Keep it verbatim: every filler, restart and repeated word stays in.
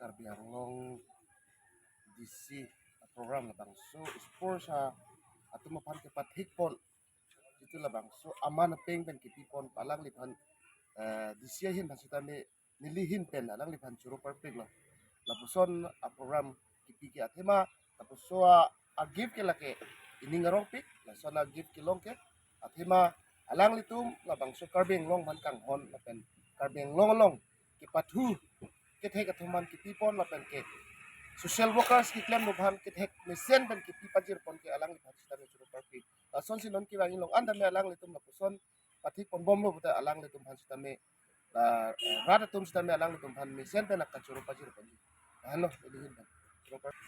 Karbi Anglong D C program labangso sports atum aphan kepathik pon, itu labangso aman apeng pen kipi pon alangliphan, eh, D C ahin aphan sitame neli ahin pen alangliphan choro parpik lo. Lapuson aprogram kipi ke athema, lapuson a, agift ke lake ining arong pik, lason agift kelong ke athema alanglitum labangso Karbi Anglong aphan kanghon lapen Karbi Anglong along kepathu kethek atum aphan kipi pon lapen ke social workers keklem atum aphan kethek mesen pen kipi pajir pon ke alangliphan sitame choro parpik. Lasonsi non kevang ilong an tame alanglitum lapuson pathik pon bomlo puta alanglitum aphan sitame, la, eh, rat atum sitame alanglitum aphan mesen pen akachoro pajir pon. Ano, ini hin pen. Choro parpik.